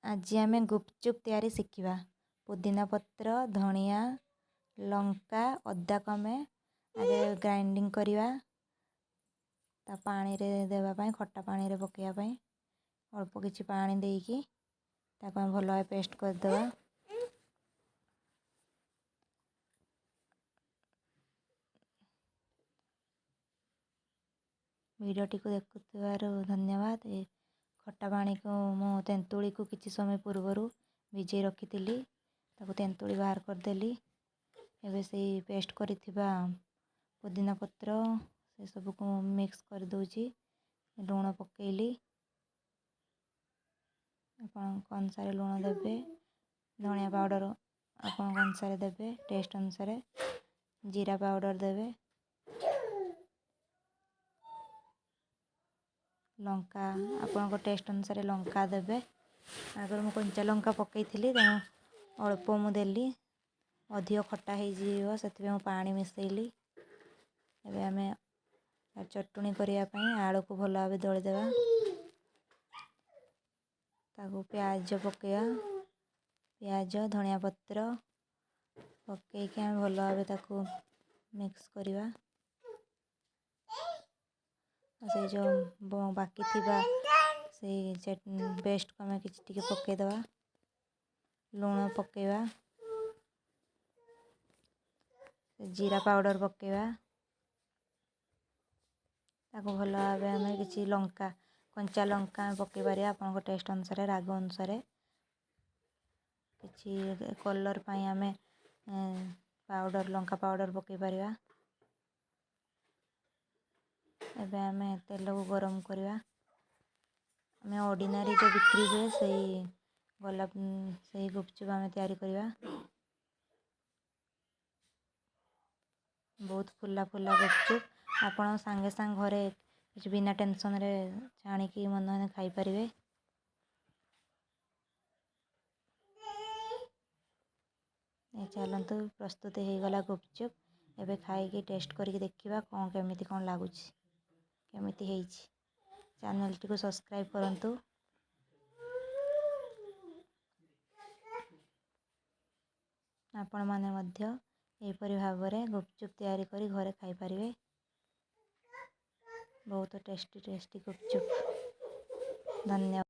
ଆଜି ଆମେ ଗୁପଚୁପ୍ ତିଆରି ଶିଖିବା। ପୁଦିନା ପତ୍ର, ଧଣିଆ, ଲଙ୍କା, ଅଦାକୁ ଆମେ ଆଗେ ଗ୍ରାଇଣ୍ଡିଙ୍ଗ କରିବା। ତା ପାଣିରେ ଦେବା ପାଇଁ, ଖଟା ପାଣିରେ ପକାଇବା ପାଇଁ ଅଳ୍ପ କିଛି ପାଣି ଦେଇକି ତାକୁ ଆମେ ଭଲ ଭାବେ ପେଷ୍ଟ କରିଦେବା। ଭିଡ଼ିଓଟିକୁ ଦେଖୁଥିବାରୁ ଧନ୍ୟବାଦ। ଏ ଖଟା ପାଣିକୁ ମୁଁ ତେନ୍ତୁଳିକୁ କିଛି ସମୟ ପୂର୍ବରୁ ଭିଜେଇ ରଖିଥିଲି, ତାକୁ ତେନ୍ତୁଳି ବାହାର କରିଦେଲି। ଏବେ ସେଇ ପେଷ୍ଟ କରିଥିବା ପୁଦିନା ପତ୍ର ସେସବୁକୁ ମୁଁ ମିକ୍ସ କରିଦେଉଛି। ଲୁଣ ପକାଇଲି, ଆପଣଙ୍କ ଅନୁସାରେ ଲୁଣ ଦେବେ। ଧଣିଆ ପାଉଡ଼ର ଆପଣଙ୍କ ଅନୁସାରେ ଦେବେ, ଟେଷ୍ଟ ଅନୁସାରେ। ଜିରା ପାଉଡ଼ର ଦେବେ। ଲଙ୍କା ଆପଣଙ୍କ ଟେଷ୍ଟ ଅନୁସାରେ ଲଙ୍କା ଦେବେ। ଆଗରୁ ମୁଁ କଞ୍ଚା ଲଙ୍କା ପକାଇଥିଲି, ତେଣୁ ଅଳ୍ପ ମୁଁ ଦେଲି, ଅଧିକ ଖଟା ହେଇଯିବ, ସେଥିପାଇଁ ମୁଁ ପାଣି ମିଶାଇଲି। ଏବେ ଆମେ ଚଟୁଣି କରିବା ପାଇଁ ଆଳୁକୁ ଭଲ ଭାବେ ଦଳିଦେବା। ତାକୁ ପିଆଜ ପକାଇବା, ପିଆଜ, ଧଣିଆ ପତ୍ର ପକାଇକି ଆମେ ଭଲ ଭାବେ ତାକୁ ମିକ୍ସ କରିବା। ଆଉ ସେଇ ଯେଉଁ ବାକି ଥିବା ସେଇ ପେଷ୍ଟକୁ ଆମେ କିଛି ଟିକେ ପକାଇଦେବା, ଲୁଣ ପକାଇବା, ଜିରା ପାଉଡ଼ର ପକାଇବା। ତାକୁ ଭଲ ଭାବେ ଆମେ କିଛି ଲଙ୍କା, କଞ୍ଚା ଲଙ୍କା ଆମେ ପକାଇ ପାରିବା ଆପଣଙ୍କ ଟେଷ୍ଟ ଅନୁସାରେ, ରାଗ ଅନୁସାରେ। କିଛି କଲର୍ ପାଇଁ ଆମେ ପାଉଡ଼ର, ଲଙ୍କା ପାଉଡ଼ର ପକାଇ ପାରିବା। ଏବେ ଆମେ ତେଲକୁ ଗରମ କରିବା। ଆମେ ଅର୍ଡ଼ିନାରୀ ଯେଉଁ ବିକ୍ରି ହୁଏ ସେଇ ଗୋଲାପ, ସେଇ ଗୁପଚୁପ୍ ଆମେ ତିଆରି କରିବା। ବହୁତ ଫୁଲା ଫୁଲା ଗୁପଚୁପ୍ ଆପଣ ସାଙ୍ଗେ ସାଙ୍ଗେ ଘରେ କିଛି ବିନା ଟେନସନ୍ରେ ଛାଣିକି ମନ ଖାଇପାରିବେ। ଚାଲନ୍ତୁ, ପ୍ରସ୍ତୁତ ହେଇଗଲା ଗୁପଚୁପ୍। ଏବେ ଖାଇକି ଟେଷ୍ଟ କରିକି ଦେଖିବା କ'ଣ କେମିତି କ'ଣ ଲାଗୁଛି, କେମିତି ହେଇଛି। ଚ୍ୟାନେଲଟିକୁ ସବସ୍କ୍ରାଇବ୍ କରନ୍ତୁ। ଆପଣମାନେ ମଧ୍ୟ ଏହିପରି ଭାବରେ ଗୁପଚୁପ୍ ତିଆରି କରି ଘରେ ଖାଇପାରିବେ। ବହୁତ ଟେଷ୍ଟି ଟେଷ୍ଟି ଗୁପଚୁପ୍। ଧନ୍ୟବାଦ।